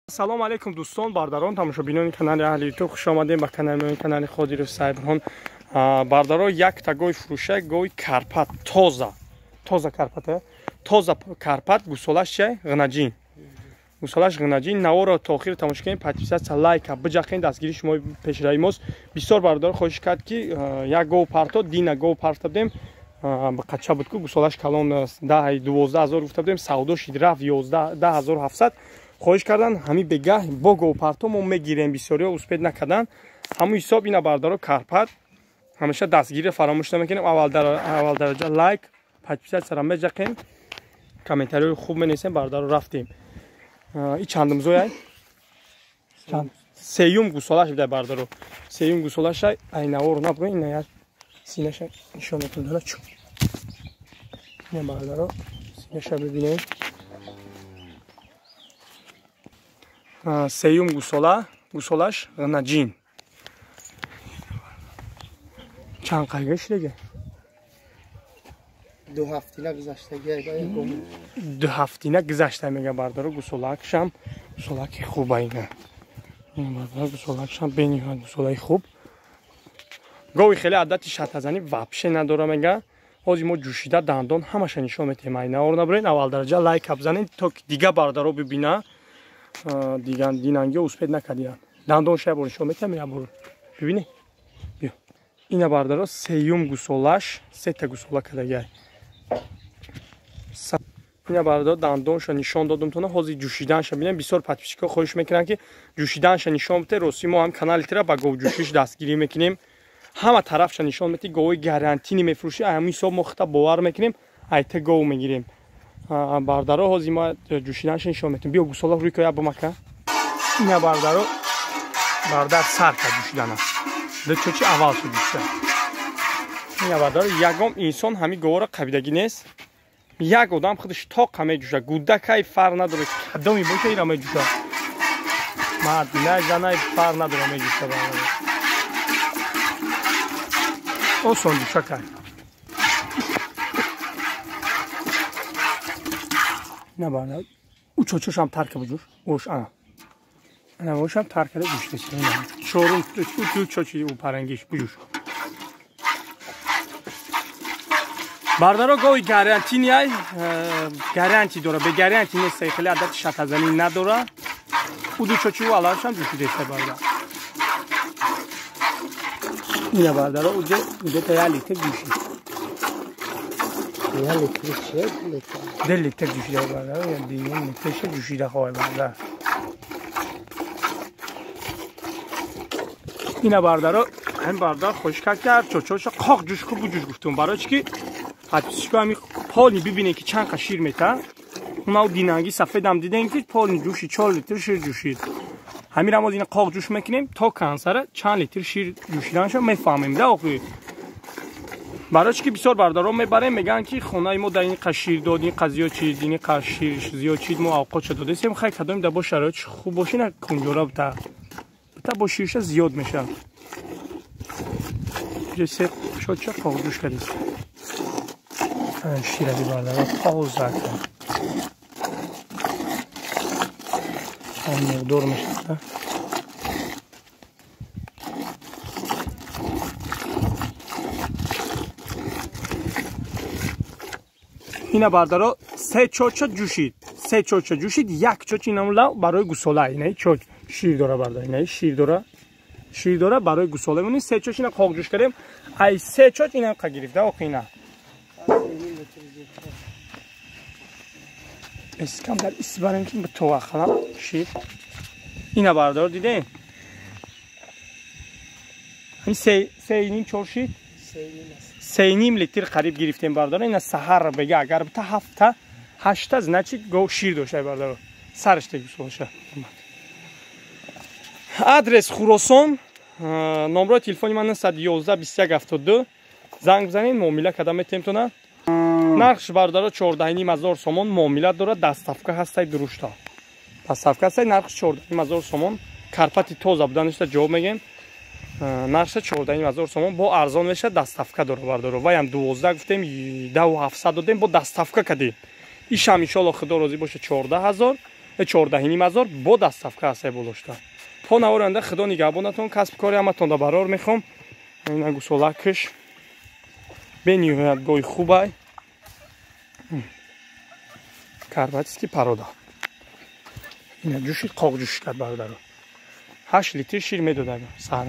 Салом алейкум дӯстон, бардарон, тамошобинони канали аҳли ютуб, хуш омадем ба канали канали Ходиров Сайброн. Бардаро, як та гови фурӯша, гови Карпат, тоза тоза Карпат, тоза Карпат, гусолаш чия? Ғнаҷин, гусолаш ғнаҷин. Наворо то охир тамошо кунед, подписаться, лайка биҷақен, дастгири шумо пешравӣ мост. Бисёр бародаро хоҳиш кард, ки як гов парто, дина гов парта будем, қача буд ку, гусолаш калон, 10-12 ҳазор гуфта будем, савдо шид, рафт 10 700. Хоҳиш кардан, ҳамин бегаҳ бо говпарто мо мегирем, бисёриҳо успеть накардан. Ҳамун ҳисоб ина, бардаро, Карпат. Ҳамеша дастгирӣ фаромӯш намекунем. Аввал дараҷа лайк, подписаться меҷақем, комментариҳои хуб менависем. Бардаро, рафтем. И чандумзояй? Сеюм гусолаш бидай, бардаро, сеюм гусолаша. Айнаворо набур, ина як синаша нишон метон. Чу ина, бардаро, синаша бибинем. Сеюм гусола, гусолаш ғнаҷин. Чанд қайга шидаге? 2 ҳафтина гузаштаги. 2 ҳафтина гузашта, мега, бардоро. Гусолакшам гусолаки хуба ина, бардоро, гусолакшам бениҳоят гусолаи хуб. Гови хеле адати шатазанӣ вообще надора, мега. Ҳозир мо ҷӯшида, дандон, ҳамаша нишон метиҳем. Айнаор набурен, аввал дараҷа лайка бизанед, то ки дига бардаро бибина. Динангиҳо успеть накардиан. Дандонша бор нишон метиҳам, я бор бибинӣ. Биё, ина, бардаро, сеюм гусолаш, сета гусола кардагиай. Ина, бардаро, дандонша нишон додумтона, ҳозир ҷӯшиданша бинем. Бисёр подписчикҳо хоҳиш мекунанд, ки ҷӯшиданша нишон бите. Ростӣ, мо ҳам канали тира ба говҷӯшиш дастгирӣ мекунем. Ҳама тарафша нишон метӣ, гови гарантини мефурӯшӣ. Ҳамин ҳисоб мо хита бовар мекунем, айта гов мегирем. Бардаро, ҳозир мо ҷӯшиданша нишон метем. Биё, гусола, рӯй ка, бумака. Ина, бардаро, бардар сар кард ҷӯшидана, ду чочи аввал шуд ҷӯшида. Ина, бардаро, ягон инсон ҳамин говора қабидагӣ нест. Як одам худаш тоқа меҷӯша, гудакай фарқ надорад, кадоми боша, ира меҷӯша, мардинай, занай фарқ надора, меҷӯша. Бардаро, осон ҷӯша кард. На, бардар, ӯ чочошам тарка буҷӯш, ош ана ана ошам таркада ҷӯшидест. Чорум ду чочи ӯ парангиш буҷӯш. Бардаро, гови гарантиниай, гаранти дора, бе гаранти нест, хеле адати шатазанӣ надора. Ӯ ду чочи ӯ алашам ҷӯшидеста, бардар. Ина, бардаро, уҷа где-то 1 литр ҷӯшид. 2 литр ҷӯшида, бардар, 2 литрша ҷӯшида хоҳад, бардар. Ина, бардаро, ҳамин бардар хоҳиш кард, ки ҳар чочоша қоқ ҷӯш ку, буҷӯш. Гуфтум, барои чи ки подписчико ҳами полный бибинед, ки чанд қа шир мета. Унав динанги сафедам дидем, ки полный ҷӯшид, 4 литр шир ҷӯшид. Ҳамин рамоз ина қоқ ҷӯш мекунем, то кансара чанд литр шир ҷӯшиданашо мефаҳмем да охи. Барои чи ки бисёр бародарон мебарем, мегӯянд, ки хонаи мо дар ин қа шир дод, ин қа зиёд чид, ин қа шир зиёд чид, мо авқотша додесем. Хай, кадоми да бо шароит хуб боши, на кунҷора бита бита бо ширша зиёд мешавад. Се чоча қоқ ҷӯш кардист. Шира бибардара, тоза чанд миқдор мешавад. Ина, бардаро, се чоча ҷӯшид, се чоча ҷӯшид, як чоч инам лав барои гусола. Инаи чоч шир дора, бардар, инаи шир дора, шир дора, барои гусола монӣ. Се чоч ина қоқ ҷӯш кардем, ай се чоч инам қа гирифта охи. Ина эскам дар ис барем, ки то шир. Ина, бардар, дидем, се ним, чор шид, 3,5 литр қариб гирифтем, бардаро. Ина саҳар бега агар бита ҳафта ҳашта, значит, гов шир дошта, бардаро, сарашта гусолаша. Адрес Хуросон, номрои телефони ман 911 21 72, занг бизанед, муомила карда метемтона. Нархш, бардаро, 14,5 ҳазор сомон, муомила дорад, доставка ҳастай, дурушта доставка ҳастай. Нархш 14,5 ҳазор сомон. Карпати тоза буданашта ҷавоб мегем. Нархша 14,5 ҳазор сомон, бо арзон мешавад, доставка дора, бардоро. Ваям 12 гуфтем, 10 700 додем, бо доставка кардем. Ишам, иншолло, худо розӣ боша, 14 ҳазор. 14,5 ҳазор бо доставка ҳастай болошта. То навори оянда худо нигаҳбонатон, касби кори ҳаматонда барор мехоҳам. Ина гусолакш бениҳоят гои хубай, карпатский порода. Ина ҷушид, қоқ ҷушид кард, бародаро. 8 литр шир медодаг саҳар.